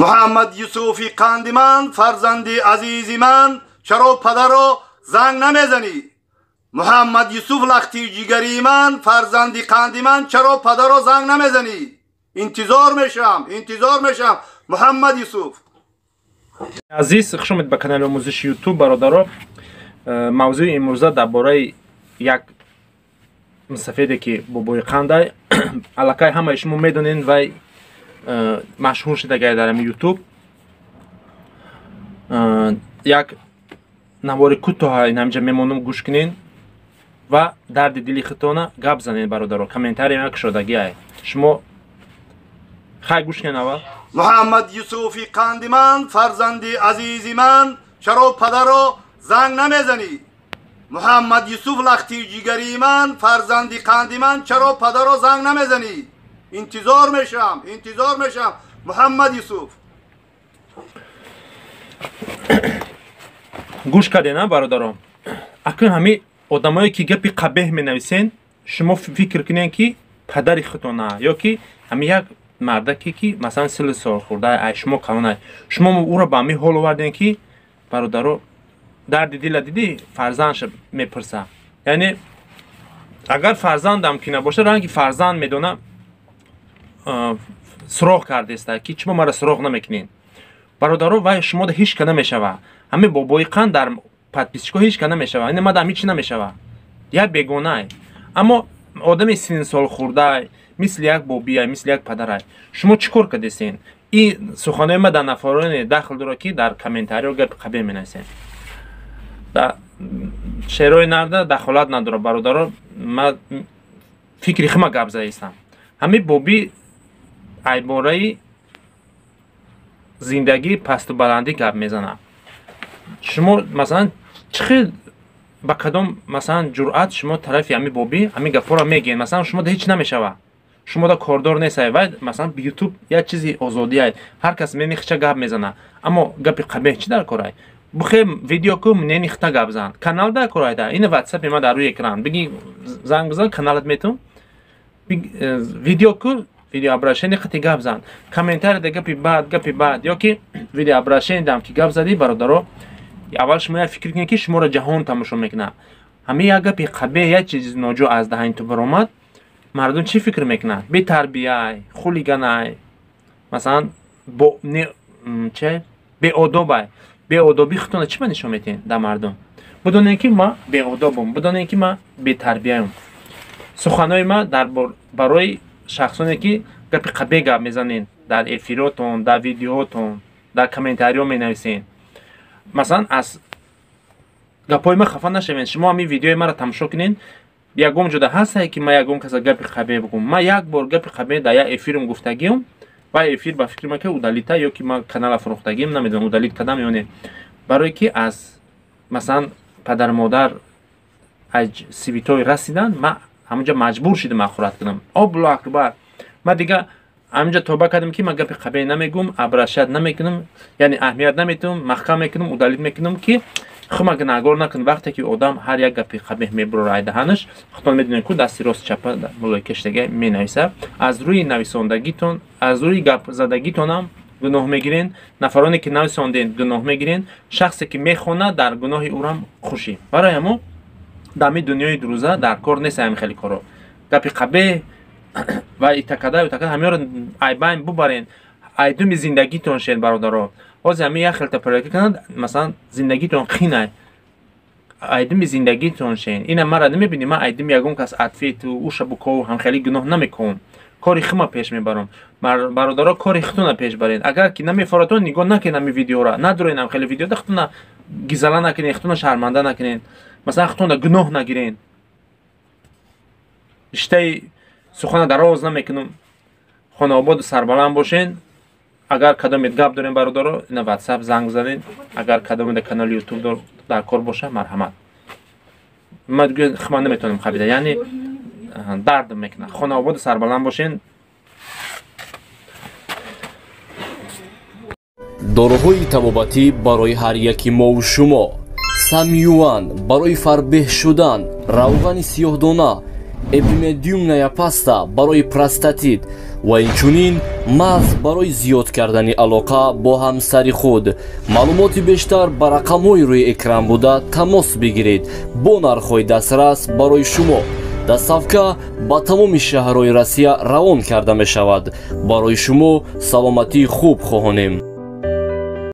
Муҳаммад Юсуфи қанди ман, фарзанди азизи ман, чаро падаро занг намезанӣ? Муҳаммад Юсуф лахти ҷигари ман, фарзанди қанди ман, чаро падаро занг намезанӣ? Интизор мешавам, интизор мешавам. Муҳаммад Юсуф. Азиз, хуш омадед ба канали омӯзиши Ютуб, бародаро. Мавзӯи имрӯза дар бораи як сафеде ки бобои қандай, аллакай ҳамаи шумо медонед, вай машҳур шудагай дар ҳамин Ютуб. Як навори кӯтоҳа ин ҳамҷа мемонам, гӯш кунен ва дарди дили худтона гап занед, бародаро. Комментария кушодагиай, шумо хай гӯш кунен аввал. Муҳаммад Юсуфи қанди ман, фарзанди азизи ман, чаро падаро занг намезанӣ? Муҳаммад Юсуф лахти ҷигари ман, фарзанди қанди ман, чаро падаро занг намезанӣ? Интизор мешавам, интизор мешавам. Муҳаммад Юсуф. Гӯш кардем, а бародаро? Акун ҳамин одамое ки гапи қабеҳ менависен, шумо фикр кунед, ки падари худтона ё ки ҳамин як мардаке ки масалан 30 сол хурда, ай шумо калонай, шумо ӯро ба ҳамин ҳол овардем, ки бародаро, дарди дила дидӣ, фарзандша мепурса. Яъне агар фарзандам ки набоша, ранги фарзанд медона, суроғ кардеста, ки чумо мара суроғ намекунед, бародаро. Вай шумода ҳеч ка намешава. Ҳамин бобои қанд дар подписчико ҳеч ка намешава, ина мада ҳамин чи намешава, як бегонай. Аммо одами синсолхӯрдай, мисли як бобиай, мисли як падарай, шумо чӣ кор кардесен? Ин суханои ма дар нафароне дахл дорад, ки дар комментариё гапи қабеҳ менависен. Шерои нарда дахолат надорад, бародаро, ма фикри хима гап заистам. Ҳамин боби айбораи зиндагӣ пасту баландӣ гап мезанад. Шумо масалан чӣ хел, ба кадом масалан ҷуръат шумо тарафи ҳамин бобӣ ҳамин гапҳоро мегӯед? Масалан, шумо да ҳеҷ намешава, шумо да кордор несай. Вай масалан Ютуб як чизи озодиай, ҳар кас мени хича гап мезана, аммо гапи қабеҳ чӣ дар корай? Бухе видео ку, мнени хита гап зан, канал дар корайда. Ина ватсапи ма дар рӯи экран, биги занг бизан, каналат метум, видео ку, видеообращение қати гап зан. Комментарий да гапи бад, гапи бад ё ки видеообращение дам ки гап задӣ, бародаро, аввал шумо як фикр кунед, ки шуморо ҷаҳон тамошо мекунад. Ҳамин як гапи қабеҳ, як чизи ноҷо аз даҳани ту баромад, мардум чӣ фикр мекунад? Бетарбияй, хулиганай, масалан че беодобай. Беодобӣ худтона чӣ ба нишон метиҳед дар мардум? Бидонед, ки ма беодобам, бидонед, ки ма бетарбияям. Суханои ма дар барои шахсоне ки гапи қабеҳ гап мезанед дар эфиротон, дар видеоотон, дар комментариҳо менависед. Масалан, аз гапҳои ма хафа нашавед. Шумо ҳамин видеои маро тамошо кунед, ягон ҷода ҳастае, ки ман ягон каса гапи қабеҳ бигӯм? Ман як бор гапи қабеҳ дар як эфирам гуфтагиам, ва эфир ба фикри ман ки удалита ё ки ман канала фурӯхтагиам, намедонам, удалит кардам ё не, барое ки аз масалан падару модар аз сивитои расиданд, ман ҳамонҷа маҷбур шудам ахурат кунам. Аллоҳу акбар! Ман дига ҳаминҷа тоба кардам, ки ман гапи қабеҳ намегӯм, обращать намекунам, яъне аҳамият наметиҳам, маҳкам мекунам, удалить мекунам, ки хума гунаҳгор накун. Вақте ки одам ҳар як гапи қабеҳ мебурора ай даҳанаш, худтон медонед, ку дасти рост чапа мулои кештага менависа. Аз рӯи нависондагитон, аз рӯи гапзадагитонам гуноҳ мегирен. Нафароне ки нависонден, гуноҳ мегирен, шахсе ки мехонад, дар гуноҳи ӯрам хушӣ. Барои ҳамо дар ҳамин дунёи дурӯза дар кор нест ҳамин хеле коро, гапи қабеҳ ва итакада итакада. Ҳаминро айбайн бубарен, айдуми зиндагитон шед, бародаро. Ҳозир ҳамин як хелта проверка кунанд, масалан зиндагитон қинай, айдуми зиндагитон шен. Ина мара намебинӣ, ман айдуми ягон кас ответу уша букову ҳамхелӣ гуноҳ намекунам, кори хума пеш мебарам. Бародаро, кори худтона пеш баред. Агар ки намефоратон, нигоҳ накунед ҳамин видеора, надорен ҳамхели видеода, худтона гизала накунед, худтона шарманда накунед, масалан худтона гуноҳ нагирен. Риштаи сухана дароз намекунам. Хонаободу сарбаланд бошен. Агар кадомед гап дорем, бародаро, ина ватсап занг занед. Агар кадомеда канали ютуб дар кор боша, марҳамат. Ман хума наметавонам хабида, яъне дардм мекунад. Хонаободу сарбаланд бошен. Доруҳои табобатӣ барои ҳар яки мову шумо: Самюан барои фарбеҳ шудан, равғани сиёҳдона. Эпимедиумная паста барои простатит ва инчунин маз барои зиёд кардани алоқа бо ҳамсари худ. Маълумоти бештар ба рақамҳои рӯи экран буда тамос бигиред. Бо нархҳои дастрас барои шумо доставка ба тамоми шаҳрҳои Россия равон карда мешавад. Барои шумо саломатии хуб хоҳонем.